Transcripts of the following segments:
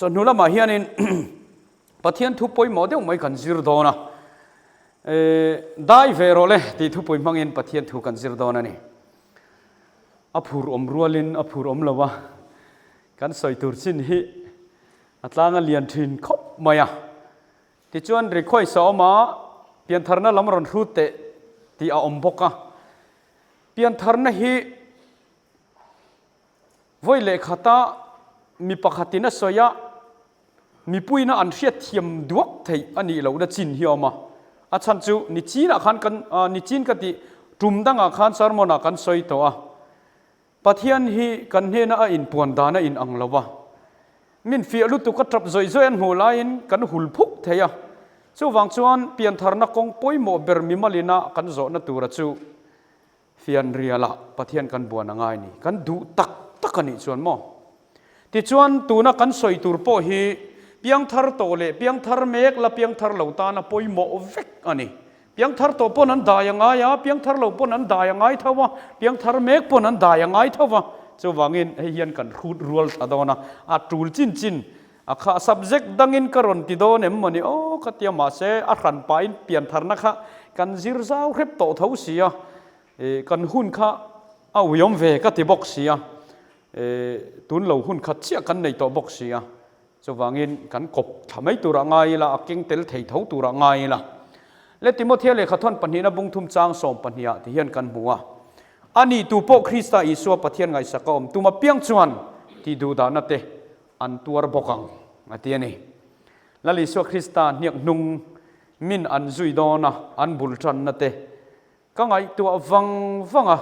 Chawhnu lamah hianin Pathian thu pawimawh deuh mai kan zir dawn a, Dai ve rawh le tih thupui hmangin Pathian thu kan zir dawn a ni. A phur awm rualin a phur awm lo a, kan sawi tur chin hi a tlang a lian thin khawp mai a. Tichuan request a awm a, piantharna lam rawn hrut teh tih a awm bawk a. Piantharna hi Vawi leh khata mi pakhatin a sawi a, mipuiina an hriatthiam duak theih a nih lohna chin hi a awm a. A chhan chu nichinah khan kan, nichin ka tih tum dangah khan sermon-ah kan sawi tawh a. Pathian hi kan hnena a inpuan dan a inang lo a. Min fiah lutuk a tap zawih zawih an hmuh laiin kan hul phuk thei a. Chuvang chuan piantharna kawng pawimawh ber mimalina kan zawhna tura chu Fianrialah Pathian kan buan a ngai ni. Kan duh tak tak a nih chuan maw? Tichuan, tuna kan sawi tur pawh hi piangthar tawh leh piangthar mek la piangthar lo tana pawimawh vek a ni. Piangthar tawh pawn an dai a ngai a, piangthar lo pawn an dai a ngai tho a, piangthar mek pawn an dai a ngai tho a. Chuvangin hei hian kan hrut rual thla dawn a, a tul chin chin a kha subject dangin ka rawn ti dawn em mawni aw ka tia mahse a hran pahin piantharna kha kan zir zau hrep tawh tho si a, kan hun kha a uiawm ve ka ti bawk si a, tun lo hun khat chiah kan nei tawh bawk si a, chuvangin kan kawp thla mai turah ngai ila a keng tel thei tho turah ngai ila. Le Timothea lehkhathawn pahnihna bungthum chang sawm pahniha ti hian kan hmu a, Ani tu pawh Krista Isua Pathian ngaihsak a awm tum apiang chuan tih duhdahna te an tuar bawk ang, a ti a ni. Lal Isua Krista hniak hnung min an zui dawn a, an bul tanna te ka ngaihtuah vang vang a,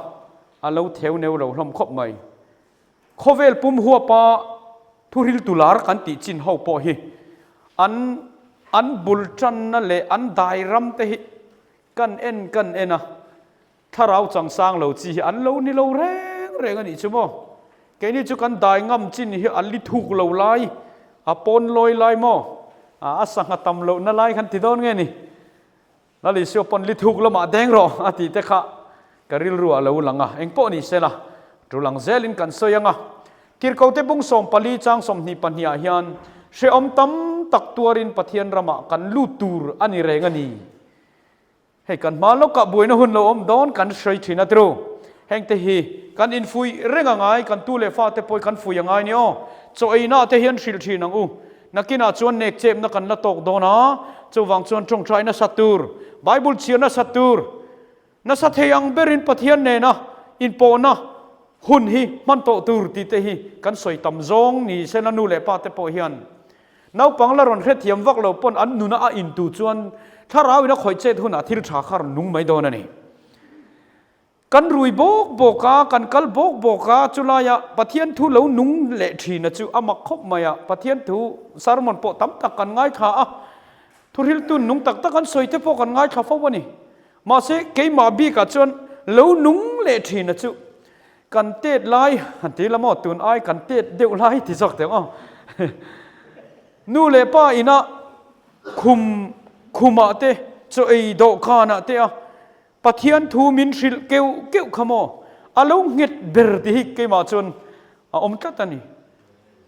a lo theu neu lo hlawm khawp mai. Khawvel pum huapa thuhriltu lar kan tih chin ho pawh hi an an bul tanna leh an dai ram te hi kan en kan en a, Thlarau changsang lo chi hi an lo ni lo reng reng a nih chu maw? Keini chu kan dai ngam chin hi a li thuk lo lai, a pawn lawi lai maw? A sangha tam lohna lai khan ti dawn nge ni? Lal Isua pawn li thuk lamah deng rawh a tih te kha ka rilru a lo lang a, engpawh ni se la, tul ang zelin kan sawi ang a. Tirhkote bung 14 chang 22 ah hian hrehawm tam tak tuarin Pathian ramah kan lut tur a ni reng a ni. Hei kan hma lawkah buaina hun lo awm dawn kan hruai thin a tru. Hengte hi kan infuih reng a ngai, kan tu leh fate pawh hi kan fuih a ngai ni aw. Chaw einah te hian hrilh thin ang u. Nakinah chuan nek chepna kan la tawk dawn a, chuvang chuan tawngtai nasa tur, Bible chhiar nasa tur, nasa thei ang berin Pathian nena inpawhna hun hi hman tawh tur tih te hi kan sawi tam zawng ni sela nu leh pa te pawh hian Naupang la rawn hrethiam vak lo pawn an nuna a intu chuan thlarau in a khawih chet hunah thil tha kha rawn nung mai dawn a ni. Kan rui bawk bawk a, kan kal bawk bawk a, chulaia Pathian thu lo nung leh thina chu a mak khawp mai a, Pathian thu sermon pawh tam tak kan ngaithla a, thuhriltu nung tak tak an sawi te pawh kan ngaithla fo a ni. Mahse keimah bikah chuan lo nung leh thina chu Kan tet lai han ti la maw, tun ai kan tet deuh lai ti zawk teh aw. Nu leh pa ina khum khumah te chaw ei dawhkanah te a Pathian thu min hrilh keuh keuh kha maw, a lo nghet ber ti hi keimah chuan a awm tlat a ni.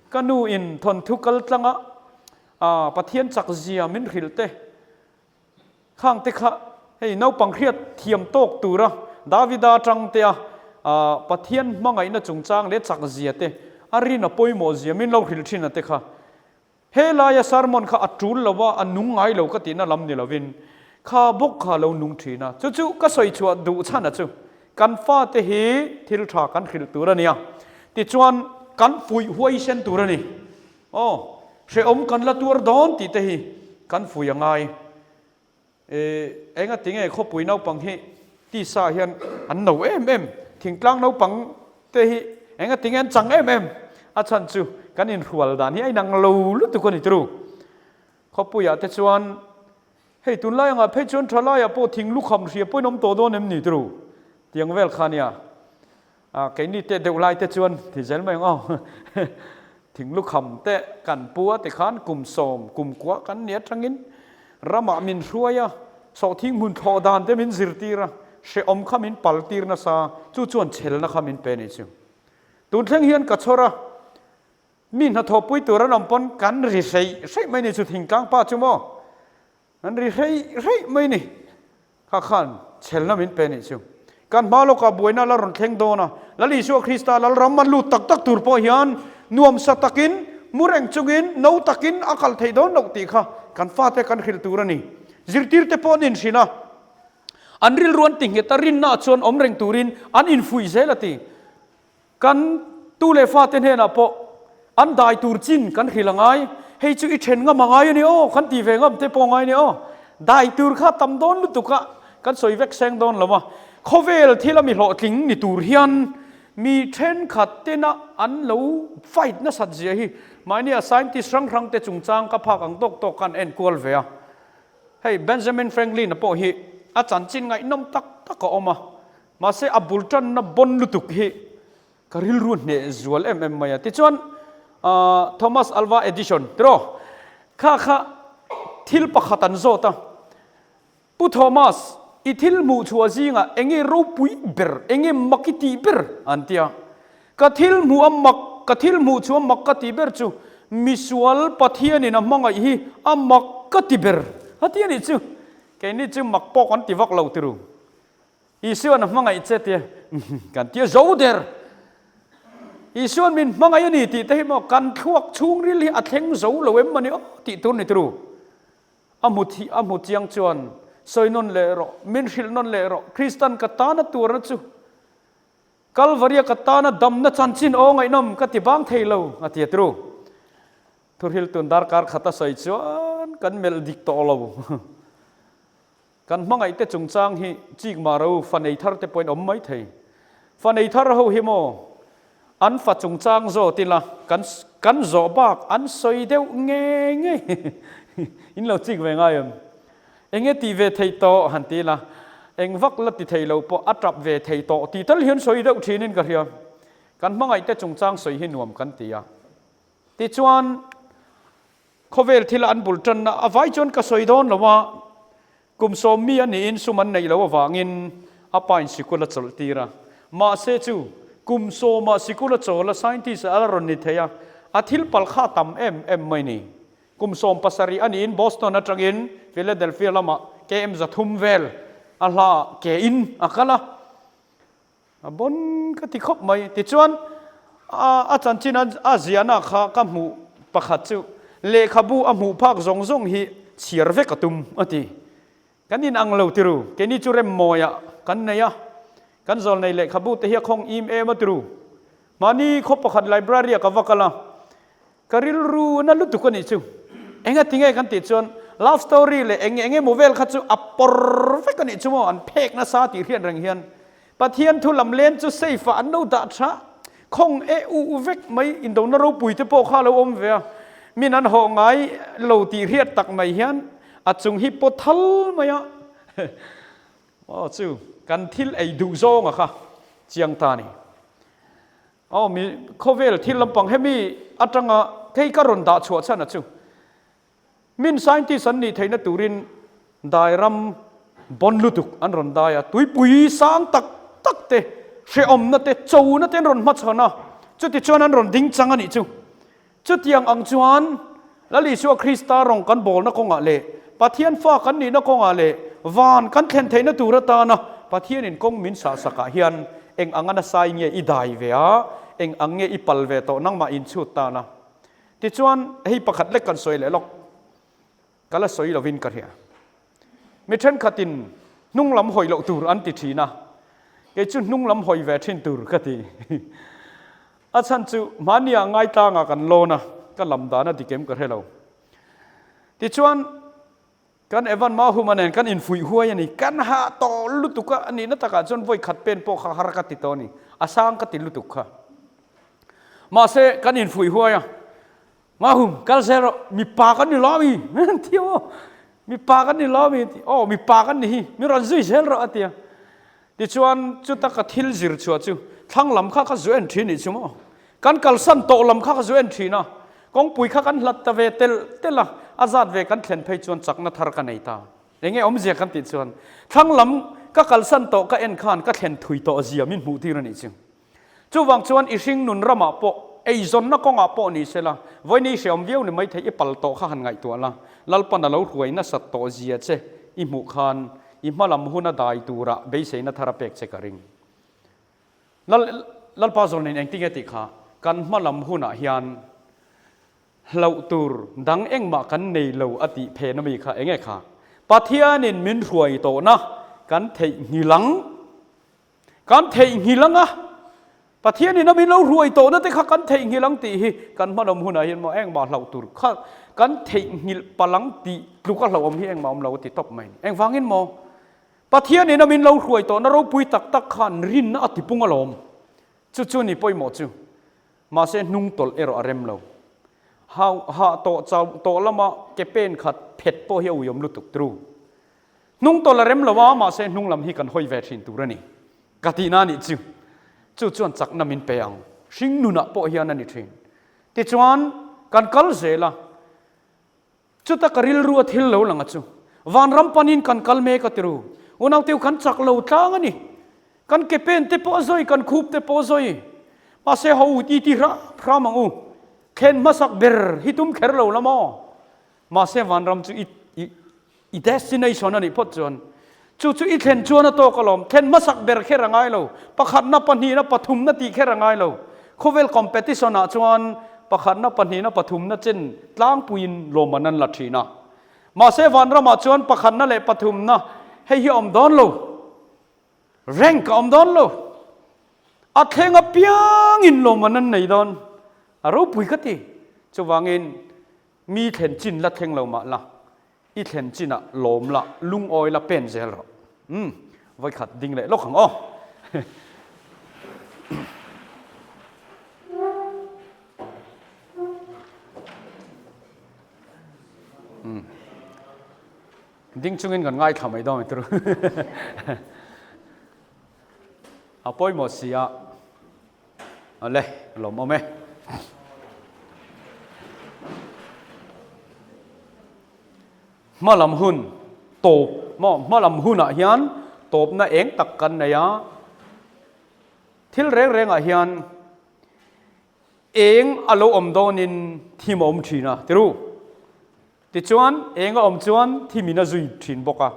Ka nu in thawnthu kal tlanga Pathian chak zia min hrilh te, Khang te kha hei naupang hriat thiam tawk tura Davida atang te a Pathian hmangaihna chungchang leh chak zia te a rin a pawimawh zia min lo hrilh thin a te kha he laia sermon kha a tul lo a, a nung ngai lo ka tihna lam ni lovin kha bawk kha a lo nung thin a. Chu chu ka sawi chhuah duh chhan a chu kan fate hi thil tha kan hrilh tur a nia tichuan kan fuih huaisen tur a ni. Aw, hrehawm kan la tuar dawn tih te hi kan fui a ngai. E, enga tinge khawpui naupang hi tisa hian an no em em, thingtlang naupang te hi enga tinge an chang em em, a chhan chu kan inhrual dan hi a inang lo lutuk a ni tru. Khawpuiah te chuan hei tunlai angah phei chuan thalaiah pawh thing lukham hria pawhin awm tawh dawn em ni tru, tiang vel kha nia. A keini teh deuh lai te chuan ti zel mai ang aw. Thing lukham te kan pu a tikhan kum sawm kum kua kan ni atangin ramah min hruai a, sawhthing hmun thlawh dan te min zirtir a, hrehawm kha min pal tir nasa, chu chuan chhelna kha min pe ni chu. Tun thleng hian ka chhawr a. Mi hnathawhpui tur an awm pawn kan ri hreih hreih mai ni chu thingtlang pa chu maw? Kan ri hreih hreih mai ni. Kha khan chhelna min pe nih chu. Kan hma lawkah buaina la rawn thleng dawn a, Lal Isua Krista Lalram a lut tak tak tur pawh hian nuamsa takin, mu reng chungin, no takin a kal theih dawn loh tih kha kan fate kan hrilh tur a ni. Zirtirte pawh an inhrilh a, an rilru an ti nghet a, rinnaah chuan awm reng turin an infuih zel a ti. Kan tu leh fate hnenah pawh an dai tur chin kan hrilh a ngai, hei chu i then ngam a ngai a ni aw, kan ti ve ngam te pawh a ngai a ni aw. Dai tur kha tam dawn lutuk a, kan sawi vek seng dawn lo a. Khawvel thila mi hlawhtling ni tur hian mi thenkhat tena an lo fight nasat zia hi mahnia scientist hrang hrang te chungchang ka phak ang tawk tawk khan en kual ve a. Hei Benjamin Franklin-a pawh hi a chanchin ngaihnawm tak tak a awm a. Mahse a bul tanna bawn lutuk hi ka rilru hneh zual em em mai a. Tichuan Thomas Alva Edison tiraw kha kha thil pakhat an zawt a, Pu Thomas, i thil hmuh chhuah zingah enge ropui ber, enge mak i tih ber? an ti a. Ka thil hmuh a mak, ka thil hmuh chhuah mak ka tih ber chu misual Pathianin a hmangaih hi a mak ka ti ber a ti a nih chu. Keini chu mak pawh kan ti vak lo tiru. Isuan a hmangaih che tia kan tia zo der. Isuan min hmangaih a ni tih te hi maw kan thluak chhungril hi a thleng zo lo em mani aw tih tur ni turu. A hmu thih a hmu chiang chuan sawi nawn leh rawh, min hrilh nawn leh rawh, Kristan ka tana tuarna chu Kalvaria ka tana damna chanchin aw ngaihnawm ka ti bang thei lo a tia turu. Thuhril tun darkar khat a sawi chuan kan melh dik tawh lo. Kan hmangaihte chungchang hi chik mah ro fa nei thar te pawhin awm mai thei. Fa nei thar ho hi maw an fa chungchang zawt ila kan kan zawh bak an sawi deuh nge nge in lo chik ve ngai em? Enge tih ve thei tawh han ti ila eng vak la ti thei lo pawh a tap ve thei tawh tih tal hian sawi deuh thinin ka hria. Kan hmangaihte chungchang sawi hi nuam kan ti a. Tichuan. Khawvel thila an bul tanna a vai chuan ka sawi dawn lo a, kum sawmmi a niin sum an neih loh avangin a pain sikul a chawlh tir a. Mahse chu kum sawmah sikul a chawl a, scientist a la rawn ni thei a, a thil pal kha a tam em em mai ni. Kum 17 a niin Boston atangin Philadelphia lamah KM 300 vel a hla ke in a kal a. A bon ka ti khawp mai. Tichuan, a chanchin a ziahna kha ka hmuh pakhat chu lehkhabu a hmuh phak zawng zawng hi chhiar vek a tum a ti. Kan inang lo tiru, keini chu remmawiah kan nei a, kan zawlnei lehkhabu te hi a khawng im em a tiru. Mahni khaw pakhat library-ah ka va kal a, Ka rilru na lutuk a nih chu. Enga ti nge kan tih chuan love story leh eng eng emaw vel kha chu a pawr vek a nih chu maw, an phek nasa tih hriat reng hian Pathian thu lam len chu safe ah an lo dah tha khawng e u vek mai, indona ropui te pawh kha a lo awm ve a, min an hawh ngai lo tih hriat tak mai hian a chung hi pawt thal mai a, aw chu kan thil ei duh zawnga kha chiang ta a ni. Aw mi khawvel thil lampang hemi atanga kei ka rawn dah chhuah chhan a chu. Min scientist an nih theihna turin dai ram bon lutuk an rawn dai a, tuipui sang tak tak te, hrehawmna te, chona te an rawn hmachhawn a, chutichuan an rawn ding chang a nih chu. Chutiang ang chuan Lal Isua Krista rawng kan bawlna kawngah leh Pathian fa kan nihna kawngah leh van kan thlen theihna tur atana Pathianin kawng min sahsakah hian eng anga nasai nge i dai ve a, eng ang nge i pal ve tawh nangmah inchhut tana. Tichuan, hei pakhat lek kan sawi leh lawk. Ka la sawi lovin ka hria. Mi thenkhatin hnung lam hawi loh tur an ti thin a, kei chu hnung lam hawi ve thin tur ka ti. A chhan chu hmania ngaitlanga kan lawn a, ka lam dan a dik em ka hre lo. Tichuan, kan Evan Mahuma nen kan infuih huai a ni. Kan hah tawh lutuk a, a nihna takah chuan vawi khat pen pawh kha har ka ti tawh a ni. A sang ka ti lutuk kha. Mahse, kan infuih huai a. Mahum, kal zel rawh, mipa kan ni lo ami? An ti aw, mipa kan ni lo ami? Ti, aw mipa kan ni hi, mi rawn zui zel rawh a ti a. Tichuan chuta ka thil zir chhuah chu thlang lam kha ka zu en thin nih chu maw? Kan kalsan tawh lam kha ka zu en thin a, kawngpui kha kan hlat ta ve telh telh a, a zat ve kan thlen phei chuan chakna thar ka nei ta. Enge awmzia kan tih chuan thlang lam ka kalsan tawh ka en khan ka thlen thui tawh zia min hmuh tir a nih chu. Chuvang chuan i hringnun ramah pawh. eizawnna kawngah pawh ni sela, vawiin i hreawm viau ni maithei i pal tawh kha han ngaihtuah la, Lalpan a lo hruai nasat tawh zia che i hmuh khan i hmalam huna dai turah beiseina thar a pek che ka ring. Lal Lalpa zawlnin engtinge tih kha kan hmalam hunah hian Hlauh tur dang engmah kan nei lo a tih phen ami kha enge kha? Pathianin min hruai tawhna kan theihnghilh ang. Kan theihnghilh ang a, Pathianin a min lo hruai tawhna te kha kan theihnghilh ang tih hi kan hmanawm hunah hian maw engmah hlauh tur kha kan theihnghilh palh ang tih tluka hlauhawm hi engmah awm lo a ti tawp mai. Engvangin maw? Pathianin a min lo hruai tawhna ropui tak tak khan rinna a tipung alawm. Chu chu ni pawimawh chu. Mahse hnung tawlh erawh a rem lo. Hau hah tawh chau tawh lama ke pen khat phet pawh hi a uiawm lutuk tru. Hnung tawlh a rem lo a, mahse hnung lam hi kan hawi ve thin tur a ni. Ka tihna a nih chu. Chu chuan chakna min pe ang. Hring nunah pawh hian a ni thin. Tichuan, kan kal zel a. Chuta ka rilru a thil lo lang a chu. Vanram panin kan kal mek a ti ru. Unauteu kan chak lo tlang a ni. Kan ke pen te pawh a zawi, kan khup te pawh a zawi. Mahse ho u ti ti hram hram ang u. Thlen hmasak ber hi tum kher lo la maw? Mahse vanram chu i i i destination a nih phawt chuan chu chu i thlen chuan a tawk alawm. Thlen hmasak ber kher a ngai lo. Pakhatna, pahnihna, pathumna tih kher a ngai lo. Khawvel competition ah chuan pakhatna, pahnihna, pathumna chen tlangpuiin lawmman an la thin a. Mahse vanramah chuan pakhatna leh pathumna hei hi a awm dawn lo. Rank a awm dawn lo. A thleng apiangin lawmman an nei dawn. A ropui ka ti. Chuvangin mi thlen chin la thleng lo mah la. I thlen chinah lawm la, lungawi la pen zel rawh. Umm, vawikhat ding leh lawk ang aw. Umm, ding chungin kan ngaithla mai dawn turu. A pawimawh si a, awle, lawmawm e. Hma lam hun tawp maw hma lam hunah hian tawpna eng tak kan nei a, thil reng rengah hian eng a lo awm dawnin thim a awm thin a ti ru. Tichuan eng a awm chuan thimin a zui thin bawk a,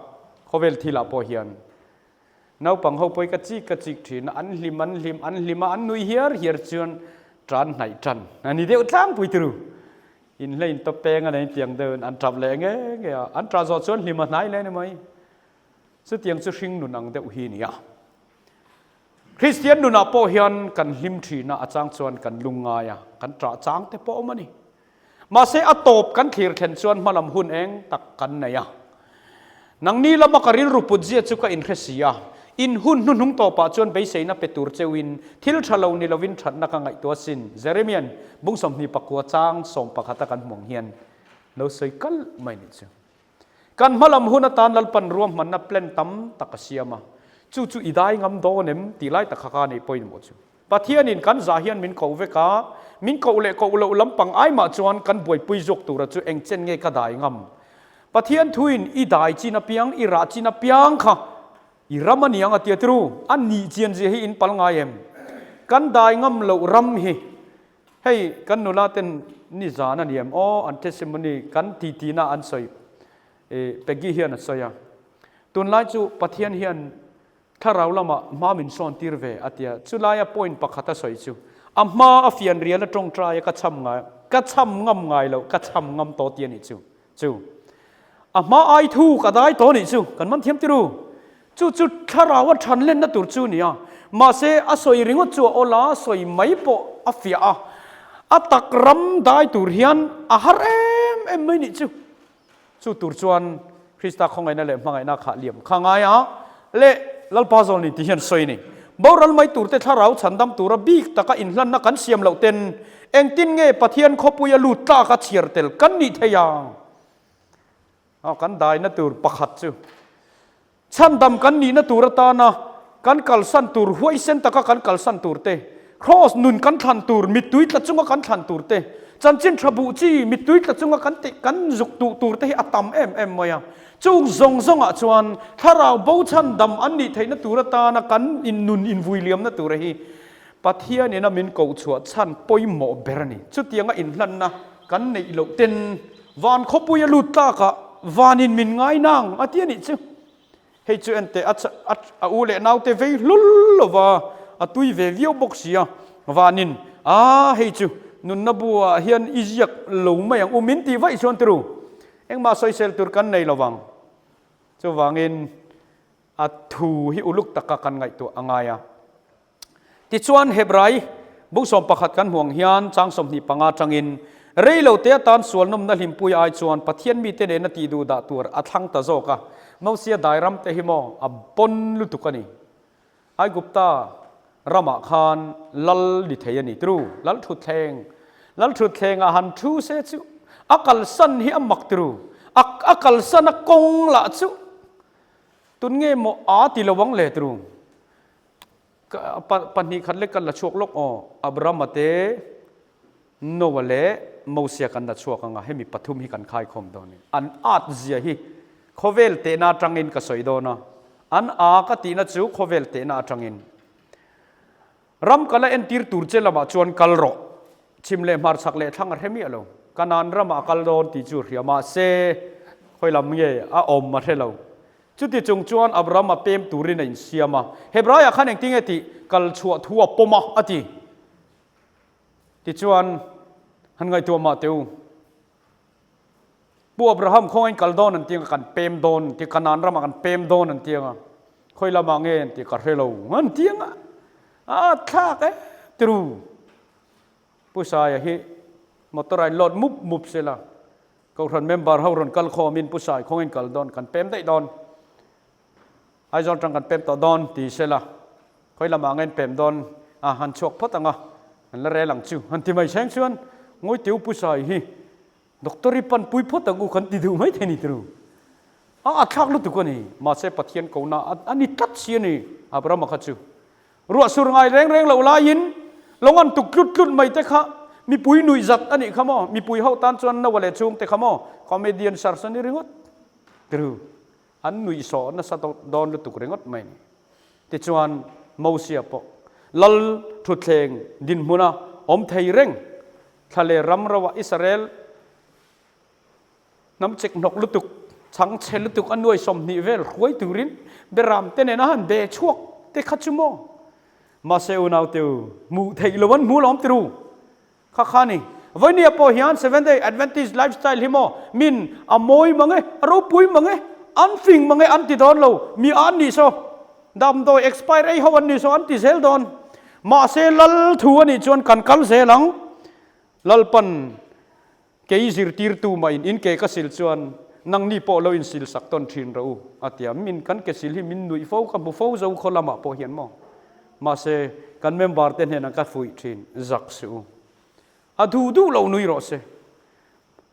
khawvel thilah pawh hian. Naupang ho pawh hi ka chik ka chik thin a, an hlim an hlim an hlim a, an nui hiar hiar chuan tan hnaih tan a ni deuh tlangpui turu. Inhlei in tawp peng a nei tiang deuhin an tap leh nge nge a, an tah zawh chuan hlim a hnai leh a ni mai. Chutiang chu hring nun ang deuh hi a ni a. Kristian nunah pawh hian kan hlim thin a, a chang chuan kan lungngai a, kan tah chang te pawh awm a ni. Mahse a tawp kan thlir thlen chuan hmalam hun eng tak kan nei a. Nangni lama ka rilru put zia chu ka inhre si a, in hun hnuhnung tawpah chuan beiseina pe tur cheuhin thil tha lo ni lovin thatna ka ngaihtuah asin, Jeremian bung 29 chang 11 a kan hmuh ang hian lo sawi kalh mai nih chu. Kan hmalam hun atan Lalpan ruahmanna plan tam tak a siam a, chu chu i dai ngam dawn em tih lai tak kha ka nei pawimawh chu. Pathianin kan zah hian min koh vek a, min koh leh koh loh lampang aimah chuan kan buaipui zawk tura chu eng chen nge ka dai ngam? Pathian thuin i dai chin apiang, i rah chin apiang kha i ram a niang a tia tiru, a nih chian zia hi in pal ngai em? Kan dai ngam loh ram hi hei kan nula ten nizan a ni em? Aw an testimony kan titi na an sawi, Peggy hian a sawi a, tunlai chu Pathian hian Thlarau lamah hma min sawn tir ve a tia, chulaia point pakhat a sawi chu, a hma a fian rial a tawngtai a ka cham ngai, ka cham ngam ngai loh, ka cham ngam tawh ti a nih chu, chu a hma ai thu ka dai tawh nih chu, kan man thiam tiru, chu chu thlarau a than lenna tur chu nia, mahse a sawi ringawt chu a awl a, sawi mai pawh a fiah a, a tak ram dai tur hian a har em em mai nih chu. Chu tur chuan Krista khawngaihna leh hmangaihna kha liam kha ngai a, leh Lalpa Zawlni ti hian sawi a ni. Boral mai turte thlarau chhandam tura bik taka inhlanna kan siam loh ten engtin nge Pathian khawpuia lut tlak a chhiar tel kan nih thei ang? Kan daina tur pakhat chu Chhandam kan nihna tur atana kan kalsan tur, huaisen taka kan kalsan tur te, Kraws nun kan thlan tur, mittui tla chunga kan thlan tur te, chanchin tha buh chi mittui tla chunga kan tih kan zuk duh tur te hi a tam em em mai a. Chung zawng zawngah chuan thlarau bo chhandam an nih theihna tur atana kan in nun invui liamna tura hi. Pathianin a min koh chhuah chhan pawimawh ber a ni. Chutianga inhlanna kan neih loh ten van khawpui a lut tlakah vanin min ngai nang a ti a nih chu. Hei chu enteh a a u leh naute vei hlul lova a tui ve viau bawk si a, vanin a hei chu nunna buah hian i ziak lo mai ang u min tih vaih chuan tiru engmah sawisel tur kan nei lovang. Chuvangin a thu hi uluk taka kan ngaihtuah a ngai a. Tichuan, Hebrai bung 11 kan hmuh ang hian chang 25 atangin, Rei lo te atan sual nawmna hlimpui ai chuan Pathian mite nena tih duh dah tur a thlang ta zawk a. Mosia dai ram te hi maw a pawn lutuk a ni. Aigupta ramah khan lal ni thei a ni. Tru, lal thutthleng, lal thutthlengah han thu se chu a kalsan hi a mak tru. A a kalsan a kawng lah chu tun nge maw a ti lo ang le tru. Pahnih khat lek kan la chhuak lawk aw, Abrahama te, Noah leh Mosia kan la chhuak ang a, hemi pathum hi kan khaikhawm dawn a ni. An at zia hi khawvel tehna atangin ka sawi dawn a, an a ka tihna chu khawvel tehna atangin. Ram ka la entir tur che lamah chuan kal rawh, chhim leh hmarchhak leh thlang a hre miah lo, Kanaan ramah a kal dawn tih chu hria mahse khawi lam nge a awm a hre lo. Chuti chung chuan Abraham a pem turin a insiam a. Hebraiah khan engtin nge tih kal chhuah thu a pawm a, a ti. Tichuan, han ngaihtuah mah teh u. Pu Abraham khawngain kal dawn an ti anga kan pem dawn an ti, Kanaan ramah kan pem dawn an ti anga, khawi lamah nge an ti ka hre lo an ti anga, a thlak e tiru. Pu Saia hi motor a inload mup mup sela, Kohhran member ho rawn kal khawmin Pu Sai khawngin kal dawn kan pem daih dawn, Aizawl tang kan pem tawh dawn ti sela, khawi lamah nge an pem dawn a han chhuak phawt ang a, an la rel ang chu han ti mai seng chuan ngawi teu Pu Sai hi Doctor i pan pui phawt ang u kan ti duh mai thei ni tru. A a thlak lutuk a ni, mahse Pathian kohna a ni tlat si a ni Abrahama kha chu. Ruah sur ngai reng reng loh laiin lo ngan tuk tlut tlut mai te kha mipui nuih zat a nih kha maw? Mipui ho tan chuan Noah leh chhungte kha maw comedian sars a ni ringawt tru. An nuih sawh nasa dawn lutuk ringawt mai ni. Tichuan Mosia pawh lal thutthleng dinhmuna awm thei reng thla leh ram roa Israel Hnam chek hnawk lutuk, chhang chhe lutuk a nuai 20 vel hruai turin Beram te nena han be chhuak te kha chu maw? Mahse unau te u, hmuh theih lo an hmu lawm tiru. Kha kha ni. Vawinia pawh hian Seventh Day Adventist lifestyle hi maw min a mawi mang e, a ropui mang e, an fing mang e an ti dawn lo, mi a an nih saw, damdawi expire ei ho an nih saw an ti zel dawn. Mahse lal thu a nih chuan kan kal zel ang. Lalpan Kei zirtirtu mah in in ke ka sil chuan nangni pawh lo insil sak tawn thin rawh u, a ti a. Min kan ke sil hi min nuih fo, ka hmu fo zo khaw lamah pawh hian maw. Mahse, kan member te hnenah ka fuih thin, zak suh u. A duh duh lo nui rawh se.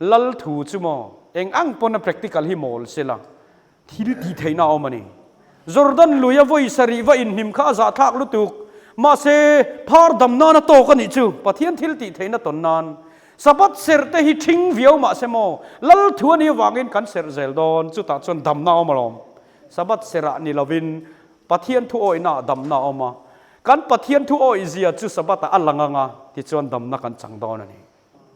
Lal thu chu maw, eng ang pawn a practical hi mawl se la, Thil tih theihna a awm a ni. Jordan lui a vawi sarih va inhnim kha a zahthlak lutuk. Mahse, phar dam nan a tawk a nih chu. Pathian thil tih theihna tawn nan. Sabbath serh te hi ṭhing viau mahse maw, Lal thu a nih avangin kan serh zel dawn, chutah chuan damna a awm alawm. Sabbath serh ah ni lovin Pathian thu awihna ah damna a awm a. Kan Pathian thu awih zia chu Sabbath ah a lang ang a, tichuan damna kan chang dawn a ni.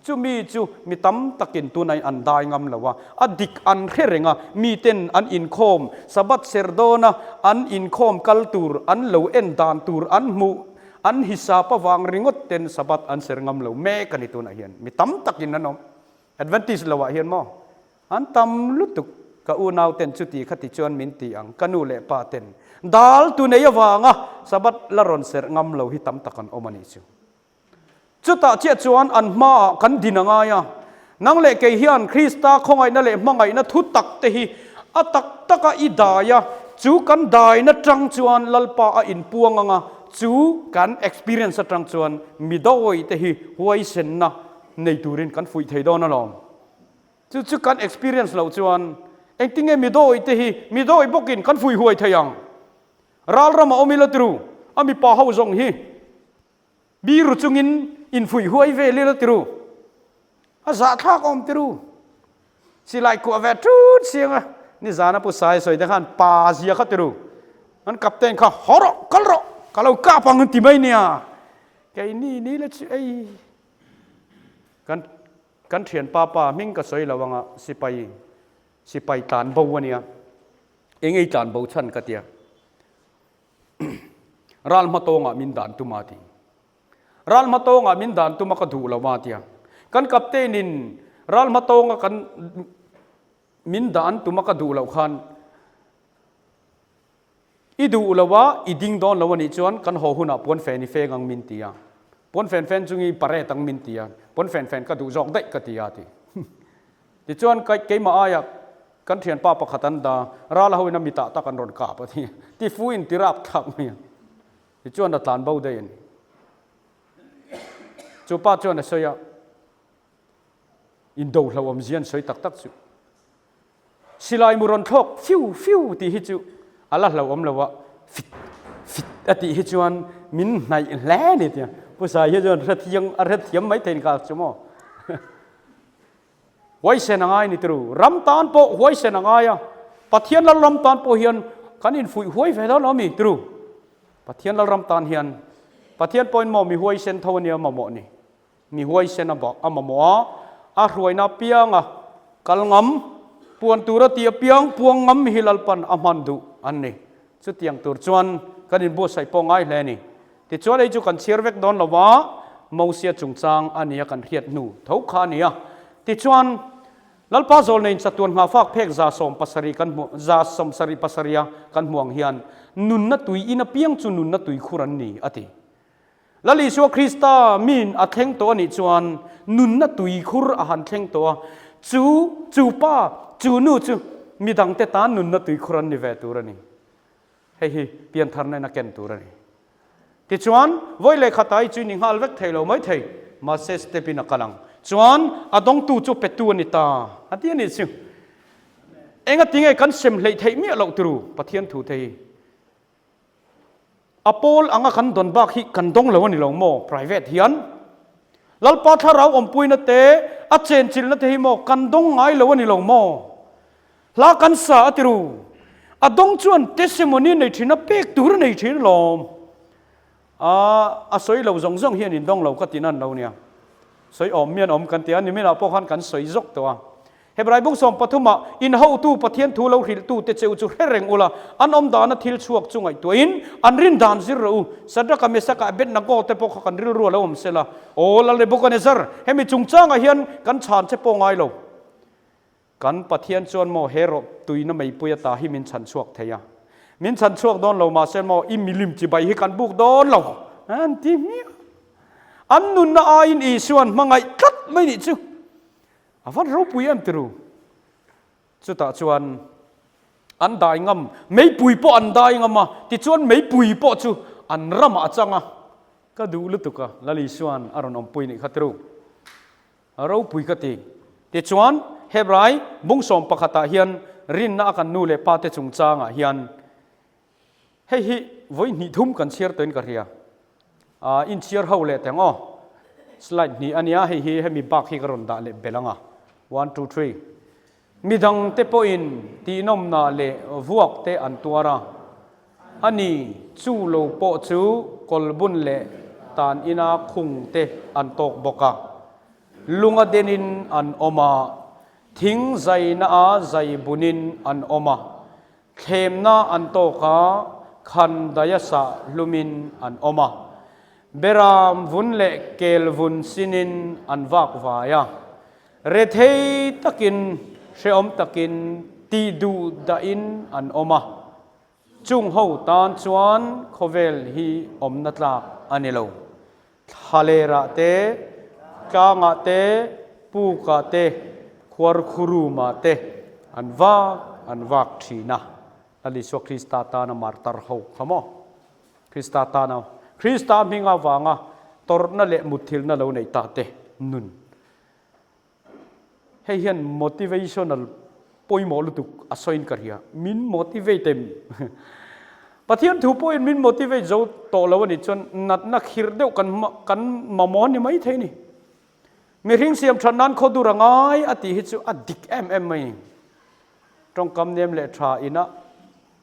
Chumi chu mi tam takin tunah an dai ngam lo a, a dik an hre reng a, miten an inkhawm, Sabbath ser dawna an inkhawm kal tur, an lo en dan tur an hmuh, an hisap avang ringawt ten Sabbath an ser ngam lo mek a ni tunah hian. Mi tam takin an awm. Adventist loah hian maw? An tam lutuk. Ka unau ten chuti khati chuan min ti ang, ka nu leh pa ten dal tu nei avanga Sabbath la rawn serh ngam lo hi tam tak an awm a nih chu. Chutah chiah chuan an hmaah kan din a ngai a. Nang leh kei hian Krista khawngaihna leh hmangaihna thu tak te hi a tak taka i dai a, chu kan daina tang chuan Lalpa a inpuang ang a, chu kan experience atang chuan mi dawi te hi huaisenna nei turin kan fuih thei dawn alawm. Chu chu kan experience loh chuan engtinge mi dawi te hi mi dawi bawkin kan fuih huai thei ang? Ral rama awm ila tiru, a mipa ho zawng hi Biru chungin infuih huai vel ila tiru, a zahthlak awm tiru. Silai kuah ve tut siang a, nizana Pu Sai sawi te khan pa zia kha tiru, an captain kha haw rawh, kal rawh, ka lo kap ang an ti mai nia. Keini ni le chu ei kan kan thianpa pa hming ka sawi lo anga sipai sipai tlan bo ania eng ei tlan bo chhan ka tia ral hma tawngah min dan tum a ti ral hma tawngah min dan tum a ka duh lo a tia kan captain in ral hma tawnga kan min dan tum a ka duh loh khan I duh lo a, i ding dawn lo a nih chuan kan haw hunah puanfen i feng ang min ti a. Puanfen fen chungi parade ang min ti a, puanfen fen ka duh zawk daih ka ti a ti. Tichuan keimah aia kan thianpa pakhat an da, ral ho in a mitah tak an rawn kap a ti. Tifu in ti rap thlak mai a. Tichuan a tlan bo daih a ni. Chu pa chuan a sawi a, in do hlauhawm zia an sawi tak tak chu. Silai mu rawn thlawk fiu fiu tih hi chu a la hlauhawm lo a, fit fit a tih hi chuan min hnaih hle a ni tia Pu Sai hi chuan hrethiang a hrethiam mai thei kha chu maw. Huaisen a ngai ni turu, ram tan pawh huaisen a ngai a, Pathian lal ram tan pawh hian kan infuih huai ve dawn lo a mi turu. Pathian lal ram tan hian Pathian pawhin maw mi huaisen tho a nia mamawh ni. Mi huaisen a a mamawh a, a hruaina apianga kal ngam, puan tura ti apiang puang ngam hi Lalpan a hman duh an ni. Chutiang tur chuan kan inbuatsaih pawh ngai hle a ni. Tichuan hei chu kan chhiar vek dawn lo va, Mosia chungchang a nia kan hriat hnu tho kha a ni a. Tichuan, Lalpa zawlneiin chatuan nghahfak phek 70 kan hmu, 77 a kan hmu ang hian nunna tui in apiang chu nunna tuikhur an ni, a ti. Lal Isua Krista min a thleng tawh a nih chuan nunna tuikhur a han thleng tawh a, chu chu pa, chu nu chu midangte tan nunna tuikhur an ni ve tur a ni. Hei hi piantharna in a ken tur a ni. Tichuan, vawi leh khat ai chu ni nghal vek thei lo mai thei, mahse step in a kal ang. Chuan a dawngtu chu petu a ni ta a ti a nih chu. Engatinge kan sem hleih theih miah loh turu Pathian thu te hi. A pawl anga kan dawn bak hi kan dawng lo a ni lo maw? Private hian Lalpa thlarau awmpuina te, a chenchilhna te hi maw kan dawng ngai lo a ni lo maw? Hla kan sa a ti ru. A dawng chuan testimony nei thin a, pek tur a nei thin alawm. A, a sawi lo zawng zawng hian in dawng lo ka ti nan lo nia. Sawi awm mian awm kan ti a, niminah pawh khan kan sawi zawk tawh a. Hebrai bung 13 ah, In hotu Pathian thu lo hrilhtute che u chu hre reng ula, an awm dana thil chhuak chu ngaihtuahin an rin dan zir rawh u. Sadraka, Mesaka, Abednego te pawh kha kan rilru a lo awm sela. Aw Lal Nebukanezzar, hemi chungchangah hian kan chhan che pawh ngai lo. Kan Pathian chuan maw he rawh tuina meipui ata hi min chhan chhuak thei a. Min chhan chhuak dawn lo mahse maw i milim chibai hi kan buk dawn lo an ti hmiah. An nunna aiin Isuan hmangaih tlat mai nih chu. A van ropui em tiru. Chutah chuan an dai ngam, meipui pawh an dai ngam a, tichuan meipui pawh chu an ramah a chang a. Ka duh lutuk a, Lal Isua'n a rawn awmpui nih kha tiru. A ropui ka ti. Tichuan Hebrai bung 11 ah hian rinna a kan nu leh pa te chungchangah hian Hei hi vawi hnih thum kan chhiar tawhin ka hria. Aa inchhiar ho leh teng aw. Slide hnih a nia, hei hi hemi bak hi ka rawn dah leh belh ang a. One, two, three. Midangte pawhin tihnawmna leh vuak te an tuar a. A ni, chu lo pawh chu kawlbun leh tan ina khung te an tawk bawk a. Lunga denin an awm a, thing zaina a zai bunin an awm a. Thlemna an tawk a, khan daia sah hlumin an awm a. Beram vun leh kel vun sinin an vak vai a. Rethei takin, hrehawm takin, tih duh dahin an awm a. Chung ho tan chuan khawvel hi awmna tlak a ni lo. Thlalerah te, tlangah te, pukah te, khuarkhurumah te an vak an vak thin a. Lal Isua Krista tana martar ho kha maw? Krista tana, Krista hming avanga tawrhna leh mutthilhna lo nei ta te nun. Hei hian motivational pawimawh lutuk a sawiin ka hria. Min motivate em? Pathian thu pawhin min motivate zo tawh lo a nih chuan natna khirh deuh kan kan mamawh a ni mai thei a ni. Mihring siam that nan khaw dur a ngai a tih hi chu a dik em em mai a ni. Tawngkam nem leh tha ina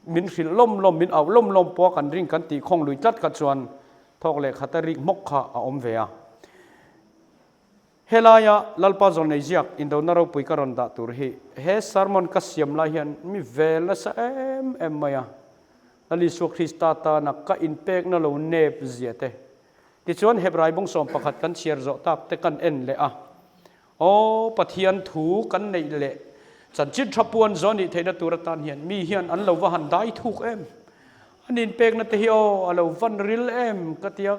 min hrilh lawm lawm, min auh lawm lawm pawha kan ring kan tih khawng lui tlat kha chuan. Thawk leh khata rik hmawk kha a awm ve a. Helaia Lalpa Zawlnei ziak indona ropui ka rawn dah tur hi he sermon ka siam lai hian mi vel nasa em em mai a. Lal Isua Krista tana ka inpekna lo nep zia te. Tichuan Hebrai bawngsawm pakhat kan chhiar zawh tak te kan en leh a. Aw Pathian thu kan neih leh chanchin tha puan zawh nih theihna tur atan hian mi hian an lo va han dai thuk em? An inpekna te hi aw a lo van ril em ka ti a,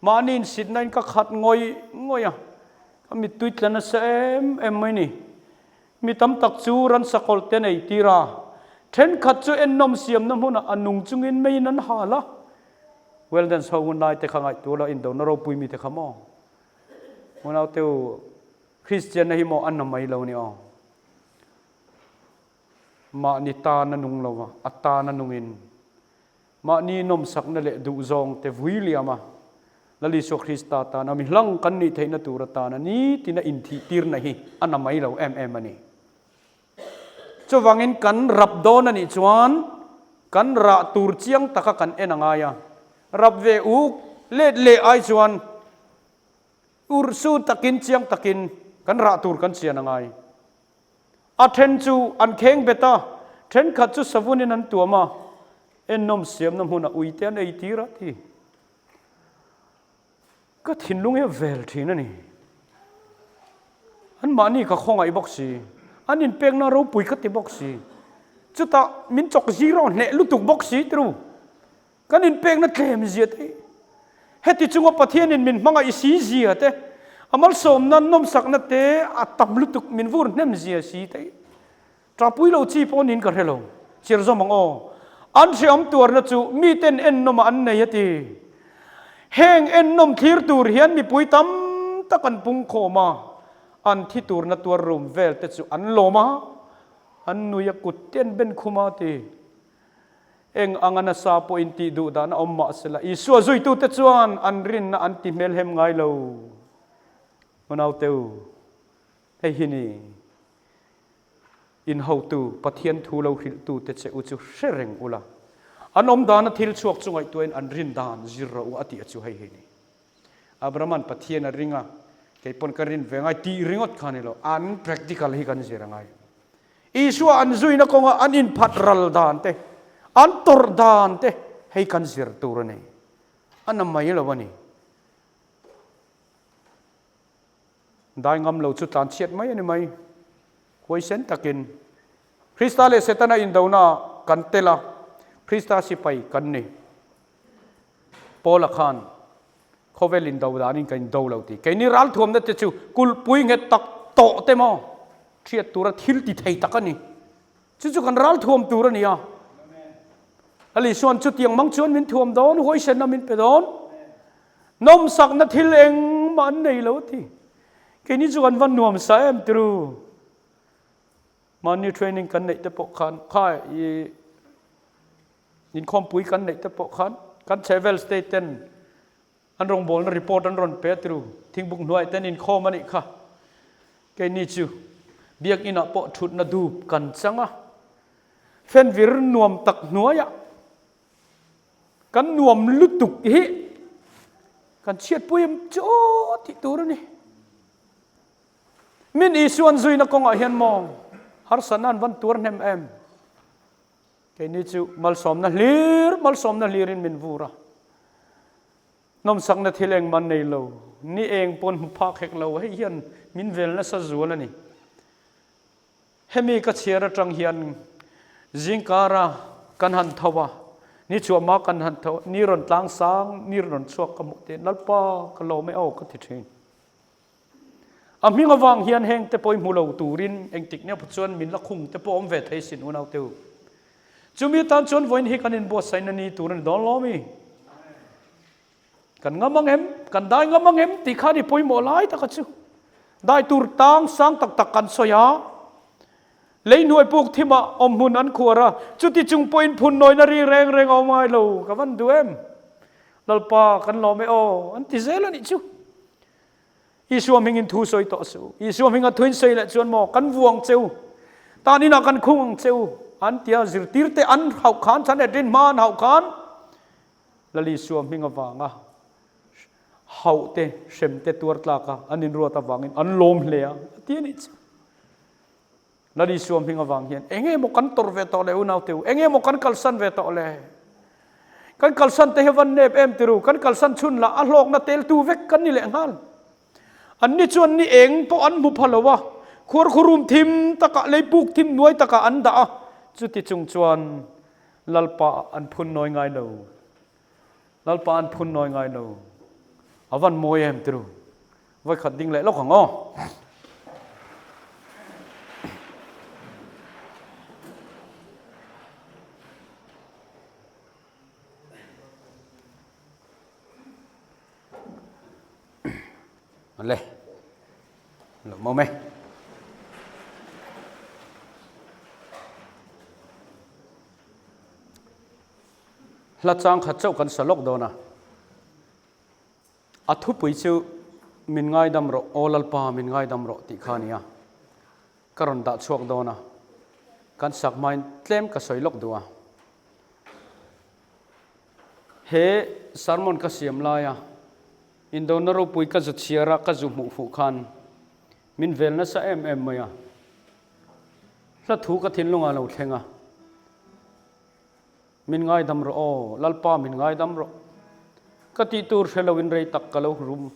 mahni insitna in ka khat ngawih ngawih a, ka mittui tla nasa em em mai ni. Mi tam tak chu ransa kawlh te nei tir a, thenkhat chu ennawm siamna hmunah a nung chungin meiin an hal a. Weldens ho hun lai te kha ngaihtuah la indona ropui mi te kha maw? Unaute u, Kristianna hi maw a na mai lo ni aw. Mahni tan a nung lo a, a tan a nungin mahni nawmsakna leh duhzawng te vui liam a, Lal Isua Krista tana mi hlang kan nih theihna tur atana nitina inthihtirna hi a na mai lo em em a ni. Chuvangin kan rap dawn a nih chuan kan rah tur chiang taka kan en a ngai a, rap ve uk let leh ai chuan urhsun takin chiang takin kan rah tur kan chian a ngai. A then chu an kheng bet a, thenkhat chu savunin an tuam a, ennawm siamna hmunah uite an ei tir a ti. Ka thinlung hi a vel thin a ni. Anmahni ka khawngaih bawk si, an inpekna ropui ka ti bawk si, chutah min chawk zero hneh lutuk bawk si tiru. Kan inpekna tlem zia te hi heti chunga Pathianin min hmangaih si zia te, a malsawmna nawmsakna te a tam lutuk min vur hnem zia si te hi ṭapui lo chi pawh niin ka hre lo. Chir zawm ang aw. An hreawm tuarna chu miten ennawmah an nei a ti. Heng ennawm thlir tur hian mipui tam tak an pungkhawm a, an thi turna tuar rum vel te chu an lawm a, an nui a kut te an ben khum a ti. Eng anga nasa pawhin tih duh dan a awm mah sela, Isua zuitute chuan an rinna an ti hmelhem ngai lo. Unauteu, hei hi ni inhotu Pathian thu lo hrilhtute che u chu hre reng ula, an awm dana thil chhuak chu ngaihtuahin an rin dan zir rawh u a tih a chu hei hi ni. Abrahama'n Pathian a ring a, kei pawn ka rin ve ngai tih ringawt kha ni lo, an practical hi kan zir a ngai. Isua an zuina kawnga an inphat ral dan te, an tawrh dan te hei kan zir tur a ni. A na mai lo a ni. Dai ngam lo chu tlan chhiat mai a ni mai. Huaisen takin Krista leh Setana indona kan tel a, Krista sipai kan ni. Paula khan khawvel indo danin ka indo lo ti. Keini ralthuamna te chu kulhpui nghet tak tawh te maw hriat tura thil ti thei tak a ni. Chu chu kan ralthuam tur a ni a. Lal Isua'n chutiang mang chuan min thuam dawn, huaisenna min pe dawn. Nawmsakna thil engmah an nei lo ti. Keini chu kan va nuamsa em tiru. Mahni training kan neih te pawh khan kha i Inkhawmpui kan neih te pawh khan kan chhehvel state ten an rawngbawlna report an rawn pe a tiru, thingbuk hnuaiah ten inkhawm a nih kha. Keini chu biakinah pawh thutna dup kan chang a, fenvir nuam tak hnuaiah kan nuam lutuk hi kan chhiatpui em chu aw tih tur a ni. Min Isuan zuina kawngah hian maw harsatna an van tuar hnem em? Keini chu malsawmna hlir, malsawmna hlirin min vur a. Nawmsakna thil engmah nei lo, ni eng pawn hmu phak hek lo, hei hian min vel nasa zual a ni. Hemi ka chhiar atang hian zingkara kan han tho a, ni chhuahma kan han tho a, ni rawn tlang sang, ni rawn chhuak ka hmuh te, Lalpa ka lawm e aw ka ti thin. A hming avang hian heng te pawh i hmu lo turin engtik nia pawh chuan min la khung te pawh awm ve thei sin unau te u. Chumi tan chuan vawiin hi kan inbuatsaihna ni tur a ni dawn lo mi? Kan ngam ang em? Kan dai ngam ang em? Tih kha ni pawimawh lai taka chu. Dai tur tang sang tak tak kan sawi a, lei hnuai puk thimah awm hmun an khuar a, chuti chung pawhin phun nawina ri reng reng a awm ngai lo. Ka van duh em? Lalpa kan lawm e aw, an ti zel a nih chu. Isua hmingin thu sawi tawh suh. Isua hminga thuin sawi leh chuan maw kan vuang che u, tan inah kan khung ang che u, an ti a, zirtirte an hauh khan, Sanhedrin hma an hauh khan, Lal Isua hming avanga. Hauh te, hrem te tuar tlak a an inruat avangin an lawm hle a, a ti a nih chu. Lal Isua hming avang hian eng emaw kan tawrh ve tawh le unaute u, eng emaw kan kalsan ve tawh le. Kan kalsan te hi van nep em tiru, kan kalsan chhun lah a hlawkna teltu vek kan ni leh nghal. Anni chuan ni eng pawh an hmu pha lo a, khuarkhurum thim takah leipuk thim nuai takah an dah a, chuti chung chuan Lalpa an phun nawi ngai lo. Lalpa an phun nawi ngai lo. A van mawi em tiru. Vawikhat ding leh lawk ang aw. Le. Lo mawm e. Hla chang khat chauh kan sa lawk dawn a. A thupui chu Min ngaidam rawh, Aw Lalpa min ngaidam rawh tih kha a ni a. Ka rawn dah chhuak dawn a. Kan sak hmain tlem ka sawi lawk duh a. He sermon ka siam laia Indona ropui ka zu chhiar a, ka zu hmuh fuh khan min vel nasa em em mai a. Hla thu ka thinlungah lo thleng a. Min ngaidam rawh aw, Lalpa min ngaidam rawh. Ka tih tur hre loin rei tak ka lo rum,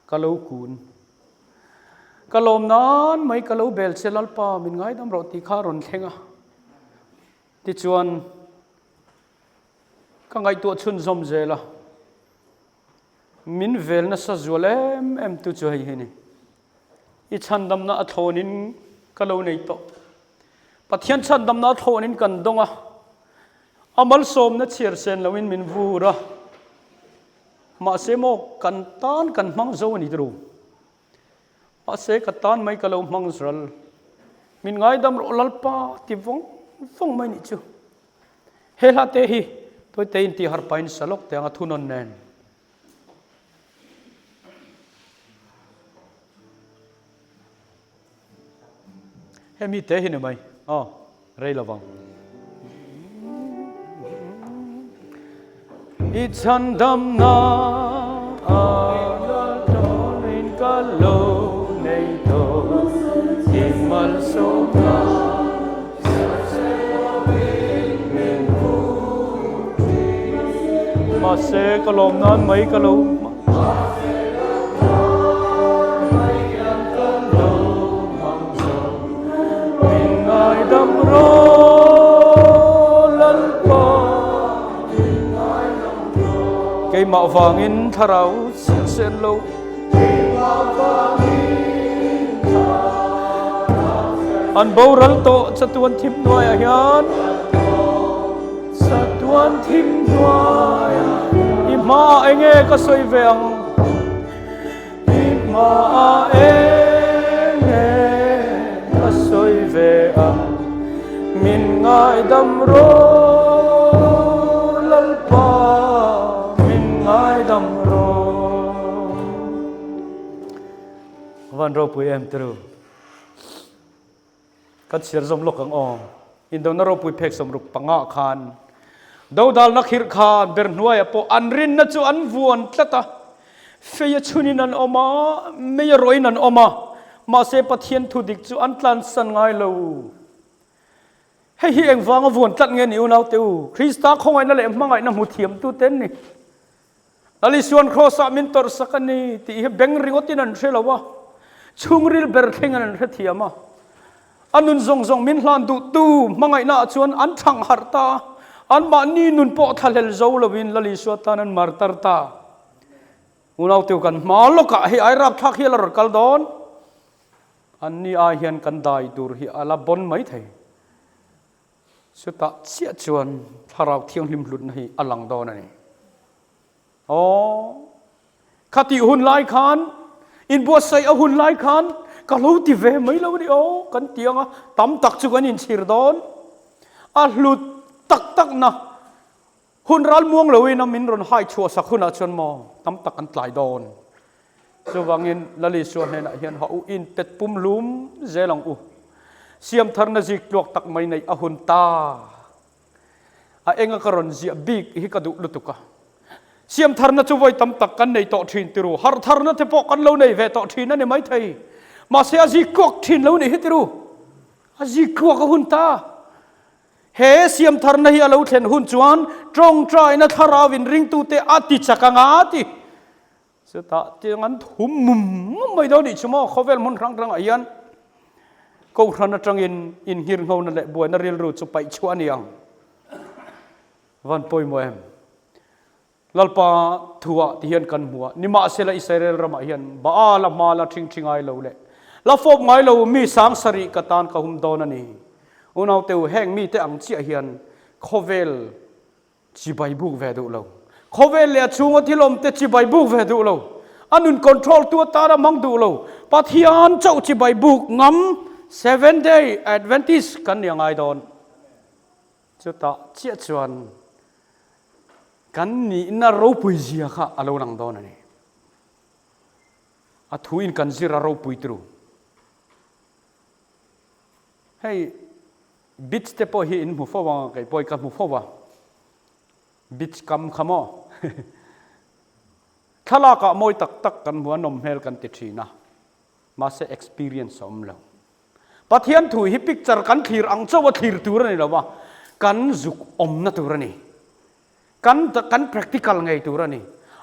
ka lo kun. Ka lawm nan mai ka lo bel che Lalpa min ngaidam rawh tih kha a rawn thleng a. Tichuan ka ngaihtuah chhunzawm zel a, min vel nasa zual em em tu chu hei hi ni. I chhandamna a thlawnin ka lo nei tawh. Pathian chhandamna a thlawnin kan dawng a, a malsawmna chhiar sen loin min vur a. Mahse maw kan tan kan hmang zo a ni tiro. Mahse ka tan mai ka lo hmang zral. Min ngaidam rawh Lalpa ti vawng vawng mai nih chu. He hla te hi Tawite in tih harh pahin sa lawk teh ang a thunawn nen. Hemi te hi ni mai. Aw, rei lovang. I chhandamna a tawnin ka lo nei tawh i malsawmna Mahse ka lawm nan mai ka lo Keimah vangin thlarau chhiat sen lo. An boral tawh chatuan thim hnuaiah hian Chatuan thim hnuaiah I hmaah enge ka sawi ve ang I hmaah enge ka sawi ve ang Min ngaidam rawh Lalpa min ngaidam rawh Van ropui em tru. Kan chhiar zawm lawk ang aw. Indona ropui phek 65 khan dodalna khirh khan ber hnuaiah pawh an rinna chu an vuan tlat a. Fei a chhunin an awm a, mei a rawhin an awm a, mahse Pathian thu dik chu an tlansan ngai lo. Hei hi engvanga vuan tlat nge ni unaute u? Krista khawngaihna leh hmangaihna hmu thiamtute an ni. Lal Isuan Kraws-ah min tawrhsak a ni tih hi beng ringawtin an hre lo a, chhungril ber thlengin an hrethiam a. A nun zawng zawng min hlan duhtu hmangaihnaah chuan an thang harh ta a, anmahni nun pawh thlahlel zo loin Lal Isua tan an martar ta. Unauteu kan hma lawkah hei ai rapthlak hi a la rawn kal dawn. Anni ai hian kan dai tur hi a la bawn mai thei. Chutah chiah chuan Thlarau Thianghlim hlutna hi a lang dawn a ni. Aw, khatih hun lai khan, inbuatsaih a hun lai khan ka lo ti ve mai lo a ni aw, kan ti ang a, tam tak chu kan inchhir dawn. A hlut tak takna Hun ral muang loin a min rawn hai chhuah sak hunah chuan maw tam tak an tlai dawn. Chuvangin Lal Isua hnenah hian ha u in pet pum hlum zel ang u. Siam tharna zik tluak tak mai neih a hun ta. A enga ka rawn ziah bik hi ka duh lutuk a. Siamtharna chu vawi tam tak kan nei tawh thin tiru, harhtharna te pawh kan lo nei ve tawh thin a ni maithei. Mahse a zik kuak thin lo nih hi tiru, a zik kuak a hun ta. He siamtharna hi a lo thlen hun chuan tawngtaina thlarau in ringtute a ti chak anga a ti. Chutah tiang an thum mum mum mai dawn nih chu maw, khawvel hmun hrang hrangah hian Kohhran atangin inngirnghona leh buaina rilru chu paih chhuah a ni ang. Van pawimawh em? Lalpa thuah ti hian kan hmu a, nimahsela Israel ramah hian Baal-a hma la ṭhing ṭhi ngai lo leh la fawp ngai lo mi sang sarih ka tan ka hum dawn a ni. Unaute u, heng mite ang chiah hian khawvel chibai buk ve duh lo, khawvel leh a chhunga thil awmte chibai buk ve duh lo, a nun control tu atana hmang duh lo, Pathian chauh chibai buk ngam Seventh Day Adventist kan ni a ngai dawn. Chutah chiah chuan kan nihna ropui zia kha a lo lang dawn a ni. A thu in kan zir a ropui turu. Hei beach te pawh hi in hmu fo ang a, kei pawh hi ka hmu fo a. Beach kam kha maw? Thlalak ah mawi tak tak kan hmu a, nawm hmel kan ti thin a. Mahse experience a awm lo. Pathian thu hi picture kan thlir ang chauh a thlir tur a ni lo va, kan zuk awmna tur a ni. Kan kan practical ngei tur a ni.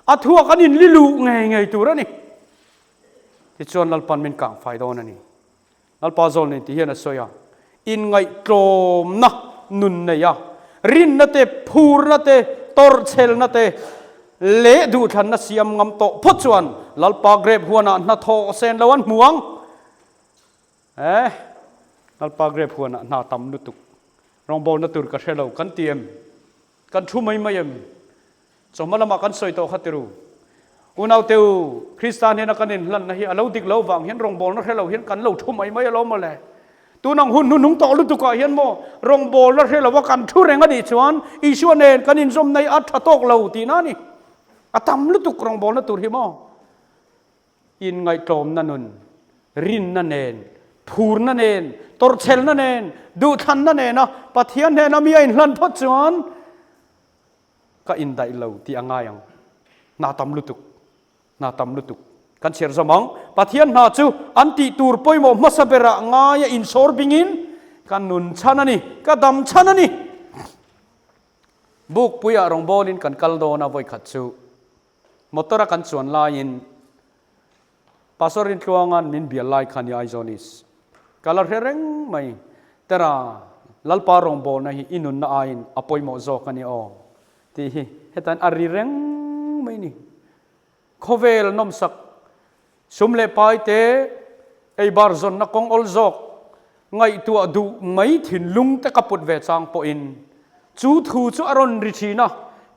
A thua kan inli luh ngei ngei tur a ni. Tichuan Lalpan min kang fai dawn a ni. Lalpa zawl nei ti hian a sawi a, inngaihtlawmna nun nei a, rinna te, phurna te, tawrhchhelna te leh duhthlanna siam ngam tawh phawt chuan Lalpa grep huanah hnathawh sen lo an hmu ang. Eh, Lalpa grep huanah hna tam lutuk, rawngbawlna tur ka hre lo, kan ti em? Kan thu mai mai em? Chawhma lamah kan sawi tawh kha tiru. Unaute u, Krista hnena kan inhlanna hi a lo dik lo vang hian rawngbawlna hre lo hian kan lo thu mai mai alawm mawle. Tunang hun hnuhnung tawh lutukah hian maw rawngbawlna hre lova kan thu reng a nih chuan Isua nen kan inzawmna hi a tha tawk lo tihna a ni. A tam lutuk rawngbawlna tur hi maw. Inngaihtlawmna nun, rinna nen, phurna nen, tawrhchhelna nen, duhthlanna nena Pathian hnena mi a inhlan phawt chuan ka indaih lo tih a ngai ang. Hna tam lutuk, hna tam lutuk kan chhiar zawm ang. Pathian hna chu an tih tur pawimawh hmasa berah ngaia insawr bingin ka nun chhan a ni, ka dam chhan a ni. Bukpuiah rawngbawlin kan kal dawn a vawikhat chu Motor a kan chuan laiin Pastor Rintluanga'n min bial lai kha ni Aizawl East. Ka la hre reng mai. Tera, Lalpa rawngbawlna hi i nunna aiin a pawimawh zawk a ni aw tih hi hetain a ri reng mai ni. Khawvel nawmsak Sum leh pai te, ei bar zawnna kawng awl zawk, ngaihtuah duh mai thinlung te ka put ve chang pawhin chu thu chu a rawn ri thin a,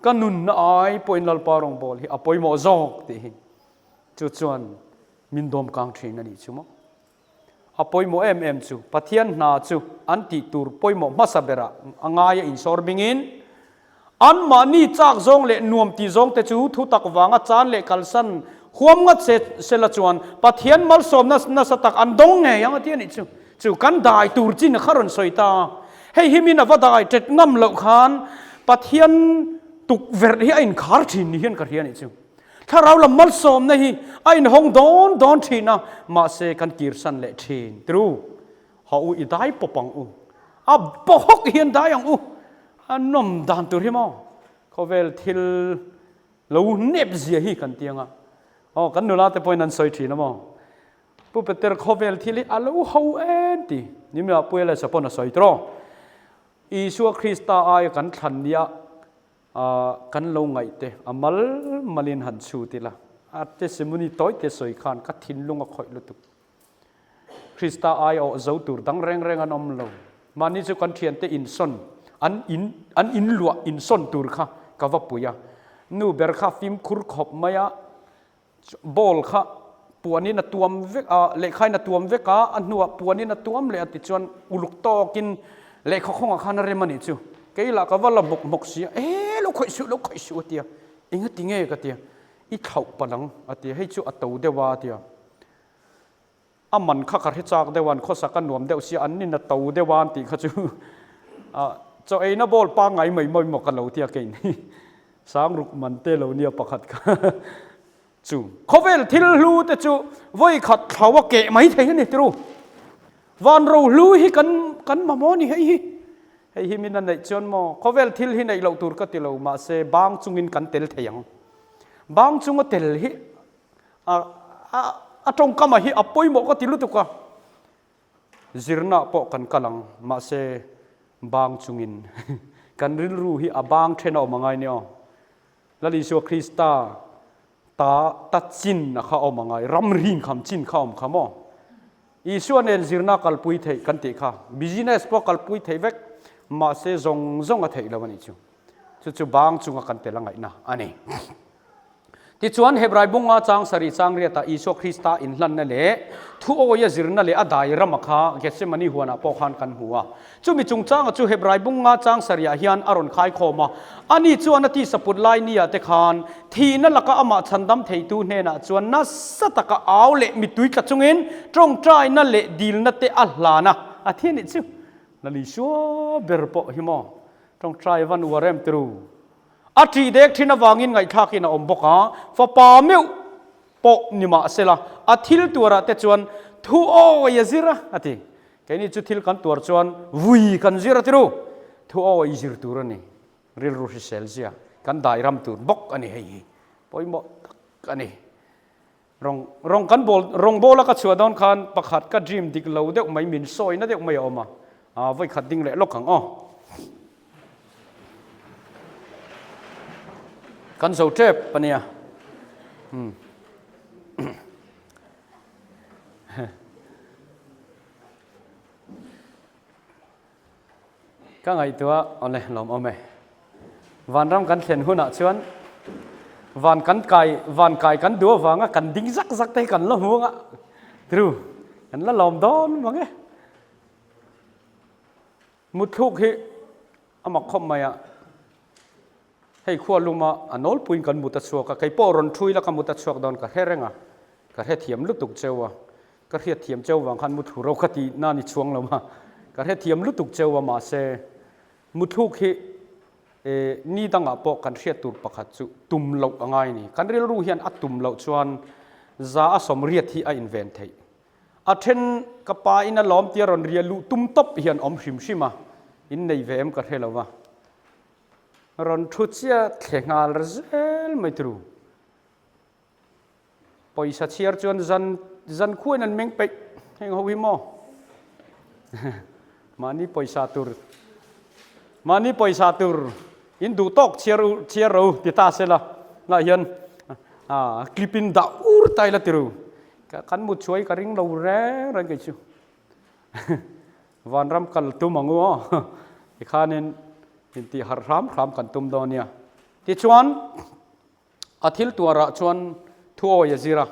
ka nunna ai pawhin Lalpa rawngbâwl hi a pawimawh zawk tih hi chu chuan min dawm kang thin a nih chu maw. A pawimawh em em chu Pathian hna chu an tih tur pawimawh hmasa berah a ngaia insawr bingin anmahni chak zawng leh nuam tih zawng te chu thutak vanga chan leh kalsan huam ngat se sela chuan Pathian malsawmna nasa tak an dawng ngei ang a ti a nih chu. Chu kan dai tur chin kha rawn sawi ta. Hei hi min a va dai tet ngam loh khan Pathian tukverh hi a inkhar thin ni hian ka hria a nih chu. Thlarau lam malsawmna hi a inhawng dawn dawn thin a, mahse kan kirsan leh thin. Tiru, haw u i dai pawp ang u. A bawhawk hian dai ang u. A nawm dan tur hi maw? Khawvel thil lo nep zia hi kan ti ang a. Aw, kan nula te pawhin an sawi thin a maw? Pu Peter khawvel thil hi a lo ho en ti. Nimla Puia leh Sapawn a sawi tawh. Isua Krista aia kan thlan nia Kan lo ngaih te a mal malin han chhut ila, a testimony tawi te sawi khan ka thinlung a khawih lutuk. Krista ai awh zo tur dang reng reng an awm lo. Mahni chu kan thiante insawn, an in an inluah insawn tur kha ka va pui a. Nu ber kha fimkhur khawp mai a, Ball kha puanin a tuam vek a, lehkhain a tuam vek a, a hnuah puanin a tuam leh a tichuan uluk tawkin lehkha khawngah khan a rem a nih chu. Kei lah ka va la hmawk hmawk si a, eh lo khawih suh, lo khawih suh a ti a, eng a ti nge ka ti a, i thlauh palh ang a ti a, hei chu a to deuh a a ti a. A man kha ka hre chak deuh a, an khawsak a nuam deuh sia, an nin a to deuh a an tih kha chu chaw eina ball pangngai mai mawi maw ka lo ti a kei ni. Sangruk man te lo nia pakhat kha chu. Khawvel thil hlu te chu vawi khat thlau a keh mai thei a ni tiru. Van ro hlu hi kan kan mamawh a ni hei hi. Hei hi min a neih chuan maw khawvel thil hi neih loh tur ka ti lo mahse bang chungin kan tel thei ang. Bang chunga tel hi a a a tawngkama hi a pawimawh ka ti lutuk a. Zirna pawh kan kal ang, mahse bang chungin kan rilru hi a bang then a awm angai nia aw. Lal Isua Krista ta ta chin a kha a awm angai, ram rin kham chin kha a awm kha maw? Isua nen zirna kalpui theih kan tih kha, business pawh kalpui theih vek, mahse zawng zawng a theih lo a nih chu. Chu chu bang chunga kan tel a ngaihna a ni. Tichuan, Hebrai bunga chang sarih chang riatah Isua Krista inhlanna leh thuawia zirna leh a dai rama kha Gethsemane huanah pawh khan kan hmu a. Chumi chungchanga chu Hebrai bunga chang sarihah hian a rawn khaikhawm a. Ani chuan a tisa put lai nia te khan thihna laka amah chhandam theitu hnenah chuan nasa taka au leh mittui tla chungin tawngtaina leh dilna te a hlan a. A thi a nih chu. Lal Isua ber pawh hi maw tawngtai van uar em tiru. A ṭih dek ṭhin avangin ngaihthlakin a awm bawk a, fapa meuh pawh ni mah sela, a thil tuarah te chuan thu awi a zir a, a ti. Keini chu thil kan tuar chuan vui kan zir a ti ru. Thu awi zir tur a ni. Rilru hrisel zia kan dai ram tur bawk a ni hei hi. Pawimawh tak a ni. Rawng rawng kan bawl rawng bawla ka chhuah dawn khan pakhat ka dream dik lo deuh mai min sawina deuh mai a awm a, aa vawi khat ding leh lawk ang aw. Kan zo tep a nia. Hmm. Ka ngaihtuah awle lawm awm e. Vanram kan thlen hunah chuan van kan kai van kai kan duh avanga kan ding zak zak te hi kan la hmu anga tru kan la lawm dawn mang e. Mutthluk hi a mak khawp mai a, hei khua luma a nawlpuiin kan mut a chhuak a, kei pawh rawn thui la ka mut a chhuak dawn ka hre reng a, ka hrethiam lutuk cheu a. Ka hriatthiam cheu vang khan mutthlu ro ka tih na ni chuang lo a, ka hrethiam lutuk cheu a mahse muthluk hi ni dangah pawh kan hriat tur pakhat chu tum loh a ngai ni. Kan rilru hian a tum loh chuan za a sawmriat hi a inven theih. A then ka pa in a lawm tia rawn riah luh tum tawp hian awm hrim hrim a, in nei ve em ka hre lo va, rawn thu chiah thle nghal zel mai turu. Pawisa chhiar chuan zan zan khuain an meng peih heng ho hi maw? Mahni pawisa tur mahni pawisa tur in duh tawk chhiar u chhiar ro ti ta sela lah hian a clip in dah ur ta ila tiru kan mut chhuai ka ring lo reng reng kei chu vanram kal tum ang u aw tikhanin intih harh hram hram kan tum dawn nia tichuan A thil tuarah chuan thuawi a zir a,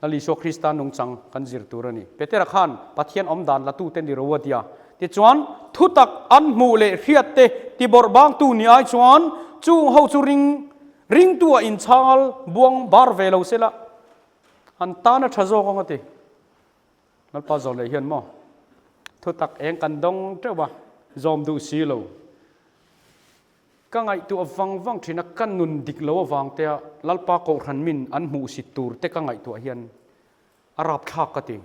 Lal Isua Krista nungchang kan zir tur a ni. Petera khan Pathian awm dan latute ni ro a ti a. Tichuan, thutak an hmuh leh hriatte tibawrh bangtu ni ai chuan chung ho chu ring ringtu a inchhangal buang bar ve lo sela an tan a tha zawk ang a ti. Lalpa zawh leh hian maw thutak eng kan dawng teuh a, zawm duh si lo. Ka ngaihtuah vang vang thin a, ka nun dik lo avang te a Lalpa Kohhran min an hmuhsit tur te ka ngaihtuah hian a rapthlak ka ti.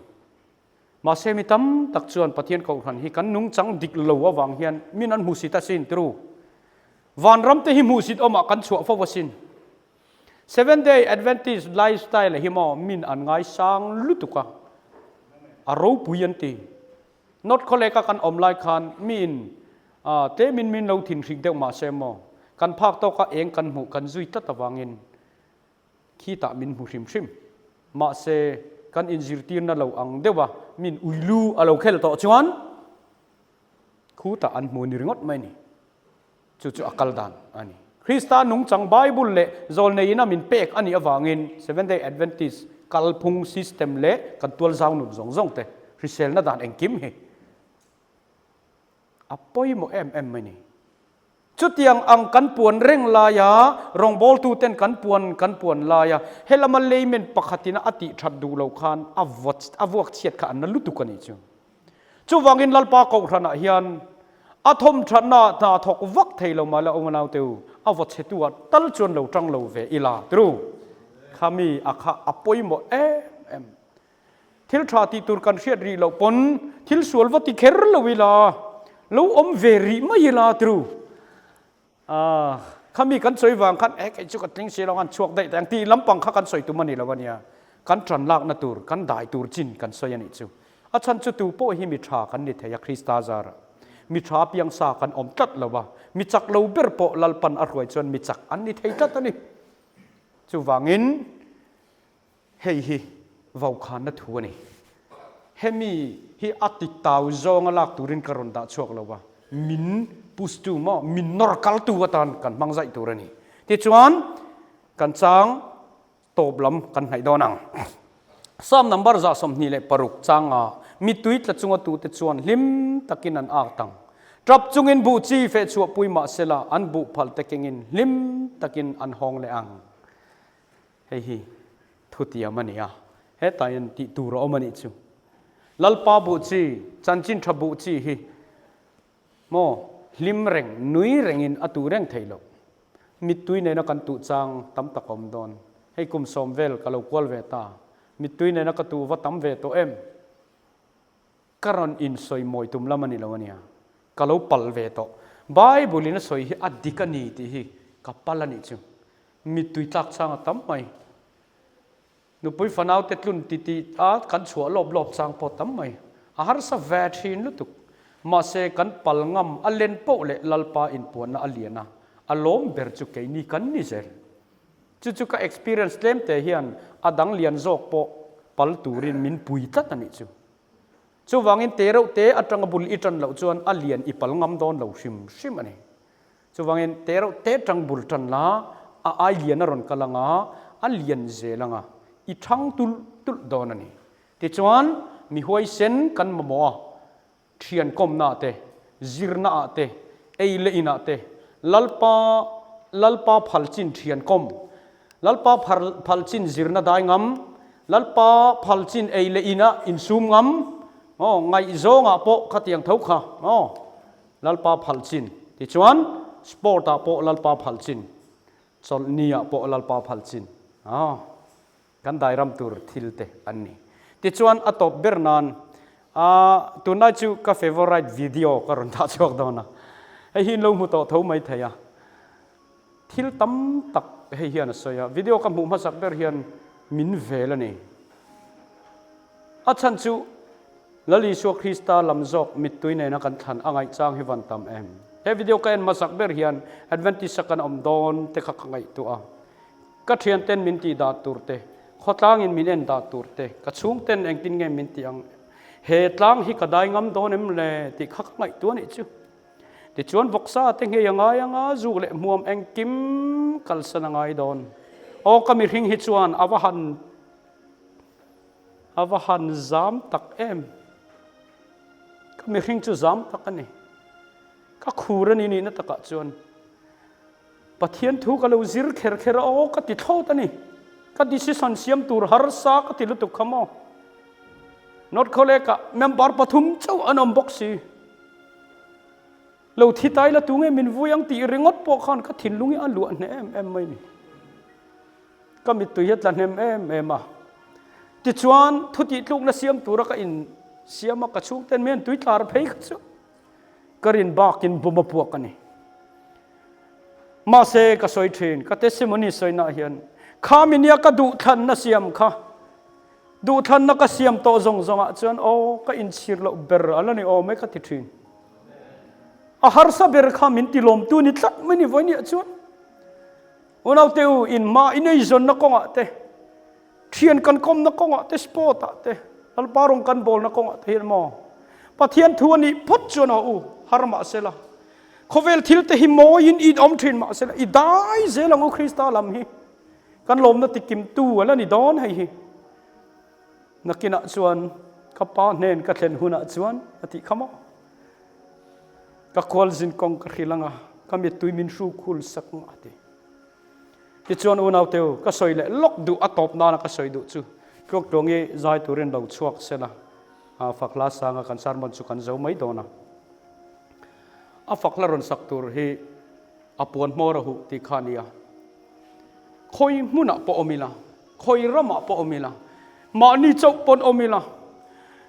Mahse mi tam tak chuan Pathian Kohhran hi kan nungchang dik lo avang hian min an hmuhsit asin tiru. Vanram te hi hmuhsit awmah kan chhuah fo asin. Seventh Day Adventist lifestyle hi maw min an ngaisang lutuk a, a ropui an ti. North Khawleka kan awm lai khan miin tlemin min lo thinhrik deuh mah se maw, kan phak tawka eng kan hmuh kan zui tlat avangin khitah min hmu hrim hrim. Mahse, kan inzirtirna lo ang deuha min uilu a lo khel tawh chuan khutah an hmu ni ringawt mai ni. Chu chu a kal dan a ni. Krista nungchang Bible leh zawlneiin a min pek a nih avangin Seventh Day Adventist kalphung system leh kan tual zau nun zawng zawng te hriselna dan engkim hi a pawimawh em em mai ni. Chutiang ang kan puan reng laia rawngbawltuten kan puan kan puan laia helama layman pakhatina a tih that duh lo khan a a vuak chhiat kha an na lutuk a nih chu. Chuvangin Lalpa Kohhranah hian a thawmthatna hna thawk vak thei lo mah la aw naute u. A vaw chhetu ah tal chuan lo tang lo ve ila tru. Khami a kha a pawimawh em em. Thil tha tih tur kan hriat rih loh pawn thil sual va ti kher lo ila, lo awm ve rih mai ila tru. Aah, khami kan sawi vang khan eh kei chu ka tling si lo an chhuak daih teh ang tih lampang kha kan sawi tum a ni lo a nia. Kan tan lakna tur, kan dai tur chin kan sawi a nih chu. A chhan chu tu pawh hi mi tha kan ni thei a Krista zarah. Mi tha piangsa kan awm tlat lo a, mi chak lo ber pawh Lalpan a hruai chuan mi chak an ni thei tlat a ni. Chuvangin Hei hi vaukhanna thu a ni. Hemi hi a ti tau zawnga lak turin ka rawn dah chhuak lo a, min push tu maw, min nawr kal tu atan kan hmang zaih tur a ni. Tichuan, kan chang tawp lam kan hnaih dawn ang. Psalm number 26 changa mittui tla chunga tute chuan hlim takin an ak tang. Tap chungin buh chi feh chhuahpui mahsela an buh phal te kengin hlim takin an hawng leh ang. Hei hi thutiam a ni a, hetah hian tih tur a awm a nih chu. Lalpa buh chi, chanchin tha buh chi hi maw hlim reng, nui rengin a tuh reng theih loh. Mittui nena kan tuh chang tam tak a awm dawn. Hei kum sawm vel ka lo kual ve ta, mittui nena ka tuh va tam ve tawh em? Ka rawn insawi mawi tum lam a ni lo a nia, ka lo pal ve tawh. Bible in a sawi hi a dik a ni tih hi ka pal a nih chu. Mittui tlak chang a tam mai. Nupui fanau te tlun ti ti a kan chhuah lawp lawp chang pawh tam mai. A harsa ve thin lutuk. Mahse kan pal ngam a len poh leh Lalpa inpuanna a lian a, a lawm ber chu keini kan ni zel. Chu chu ka experience tlem te hian a dang lian zawk pawh pal turin min pui tlat a nih chu. Chuvangin te reuh te atanga bul i tan loh chuan a lian i pal ngam dawn lo hrim hrim a ni. Chuvangin te reuh te tang bul tan la, a ai lian a rawn kal anga, a lian zel anga, i thang tulh tulh dawn a ni. Tichuan, mi huaisen kan mamawh a, Thian kawmnaah te, zirnaah te, ei leh inah te, Lalpa Lalpa phal chin thian kawm, Lalpa phal chin zirna dai ngam, Lalpa phal chin ei leh inah insum ngam, aw ngaihzawngah pawh khatiang tho kha, aw Lalpa phal chin, tichuan sport ah pawh Lalpa phal chin, chawlhni ah pawh Lalpa phal chin, aw. Kan dairam tur thil te an ni. Tichuan a tawp ber nan a tunlai chu ka favorite video ka rawn dah chhuak dawn a. Hei hi in lo hmu tawh tho mai thei a. Thil tam tak hei hian a sawi a. Video ka hmuh hmasak ber hian min vel a ni. A chhan chu Lal Isua Krista lam zawk mittui nena kan thlan a ngaih chang hi van tam em. He video ka en hmasak ber hian Adventist a kan awm dawn te kha ka ngaihtuah a. Ka thianten min tih dah tur te, khawtlangin min en dah tur te, ka chhungten engtin nge min tih ang? He tlang hi ka dai ngam dawn em le tih kha ka ngaihtuah anih chu. Tichuan vawksa te nghei a ngai anga zuk leh hmuam engkim kalsan a ngai dawn. Aw ka mihring hi chuan a va han a va han zam tak em. Ka mihring chu zam tak a ni. Ka khur a ni nihna takah chuan. Pathian thu ka lo zir kher kher a, aw ka ti thlawt a ni. Ka decision siam tur harsa ka ti lutuk kha maw. North Khawlek-ah member pathum chauh an awm bawk si. Lo thi tai la tu nge min vui ang tih ringawt pawh khan ka thinlung hi a luah hneh em em mai ni. Ka mittui hi a tla hnem em em a. Tichuan thu tihtlukna siam tura ka in siam a, ka chhungten min tui tlar phei kha chu. Ka rin bakin bawm a puak a ni. Mahse ka sawi thin, ka testimony sawinaah hian khami nia ka duhthlanna siam kha, duhthlanna ka siam tawh zawng zawngah chuan aw ka inchhir loh ber a la ni awm e ka ti thin. A harsa ber kha min tilawmtu ni tlat mai ni vawinia chuan. Unaute u, inhma ineizawnna kawngah te, Thian kan kawmna kawngah te, sport ah te, Lalpa rawng kan bawlna kawngah te hian maw Pathian thu a nih phawt chuan aw u har mah sela, khawvel thil te hi mawiin i awm thin mah sela, i dai zel ang u Krista lam hi kan lawmna tikimtu a la ni dawn hei hi. Nakinah chuan ka pa hnen ka thlen hunah chuan a tih kha maw. Ka khualzin kawng ka hrilh anga ka mittui min hru khul sak ang a ti. Tichuan unaute u, ka sawi leh lawk duh a tawp nana ka sawi duh chu Tluaktluangi zai turin lo chhuak sela, fak hla sanga kan sermon chu kan zo mai dawn a. A fak hla rawn sak tur hi. A puan hmawr a huh tih kha a ni a. Khawi hmunah pawh awm ila, khawi ramah pawh awm ila, mahni chauh pawn awm ila,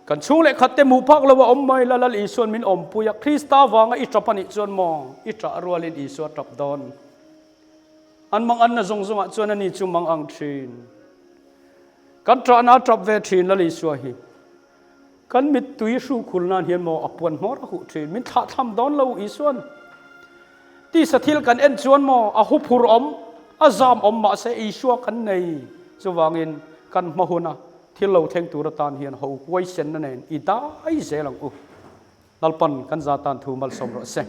kan chhung leh khat te hmuh phak lo a awm mai la, Lal Isua'n min awmpui a, Krista vanga i tap a nih chuan maw i tah rualin Isua tap dawn. An mang anna zawng zawngah chuan ani chu mang ang thin. Kan tahna a tap ve thin Lal Isua hi. Kan mittui hrukhul nan hian maw a puan hmawr a huh thin. Min thlahthlam dawn lo Isua'n. Tisa thil kan en chuan maw a huphur awm, a zam awm mahse Isua kan nei. Chuvangin kan hma huna thil lo thleng tur atan hian ho huaisenna nen i dai zel ang u. Lalpan kan za tan thu malsawm rawh se.